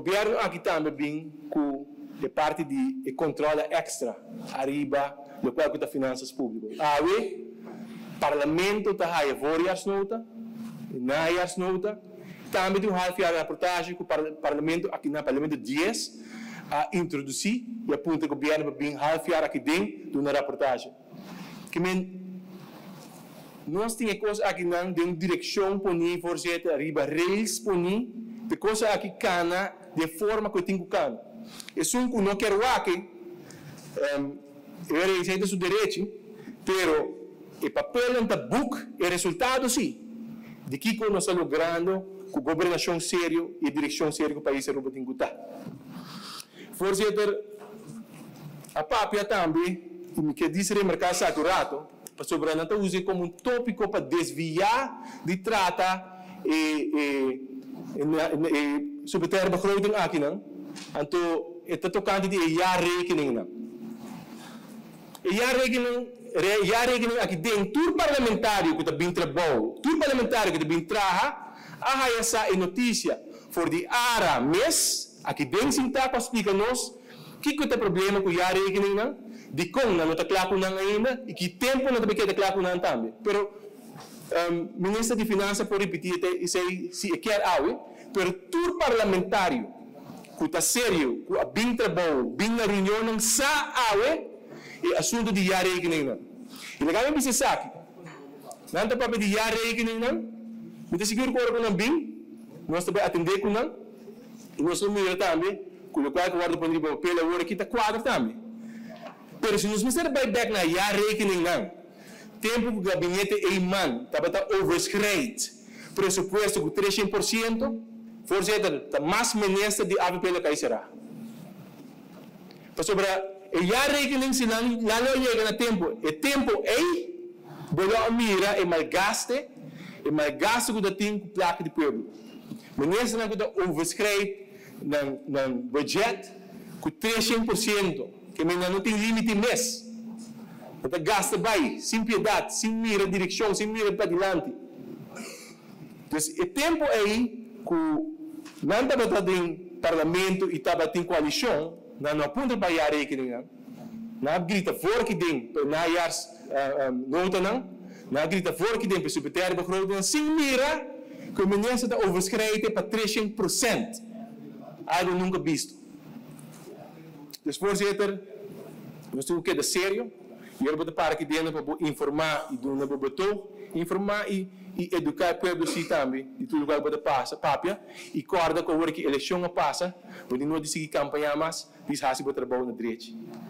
Gobierno aki tambe bin cu e parti di e controla extra ariba locual cu ta finanzas publico. Awe Parlamento ta haya voorjaarsnota, najaarsnota, tambe tin un halfjaar rapportage cu Parlamento aki na Parlamento dies a introduci y a puntra Gobierno pa bin halfjaar aki den duna rapportage. Ke men nos tin e kos akinan den un direkshon poní, voorzitter, riba rails poní, p'e kos aki kana den forma ku e tin ku kana. Esun ku no kier wak e, e wera esei ta su derechi, pero e papelnan ta buk e resultado si, di kiko nos ta logrando ku gobernashon serio i e direkshon serio ku pais Aruba tin ku ta. Voorzitter, a papia tambe, i mi ke dis remarká esaki un rato, pasobra nan ta usa e komo un tópiko pa desviá di trata e e supplementaire begroting akinan, anto e ta tokante di e jaarrekeningnan. E jaarrekening jaarrekening aki den tur parlamentario ku ta bin trabou, tur parlamentario ku ta bin traha a haya sa e notisia for di ara mes. Aki den sintá ku a splika nos kiko ta problema ku jaarrekeningnan, dikon nan no ta kla ku nan ainda i ki tempu nan ta bay keda kla ku nan tambe. Pero Minister di Finansa por ripití esei si e kier awe, pero tur parlamentario ku ta serio, ku a bin trabou, bin na reunionnan sa awe e asuntu di jaarrekeningnan. I laga mi bisa esaki, nan ta papia di jaarrekeningnan, mi ta sigur ku ora ku nan bin nos ta bay atendé ku nan. I nos lo mira tambe ku lokual ku wòrdu pone riba papel awor aki ta kuadra tambe. Pero si nos mester bai bèk na jaarrekeningnan, tempu ku gabinete Eman tabata overschrijd presupuesto ku 300%, voorzitter, ta mas minister di avp lo kai será. Pasobra e jaarrekening si nan nan lo a yega na tempu, e tempu ei bo lo a mira e malgaste, e malgaste ku ta tin ku plaka di pueblo. Ministernan ku ta overschrijd nan nan budget ku 300%, ke men nan no tin limite mes. Nan ta gasta bai sin piedat, sin mira direkshon, sin mira padilanti. Dus e tempu ei ku nan tabata den parlamento i tabatin koalishon, nan no a puntra pa jaarrekeningnan. Nan a grita for ki den pa e najaarsnotanan, nan a grita for ki den pa e supplementaire begrotingnan sin mira ku e minister ta overschrijden pa 300%, algo nunka bisto. Dus voorzitter, nos tin ku keda serio i ora bo ta para ki den pa bo informá i duna bo betoog, informá i i eduká e pueblo si tambe di tur lokual bo ta pasa, papia i kòrda ku awor ki elekshon a pasa bo tin no di sigui kampañá mas, dis hasi bo trabou na drechi.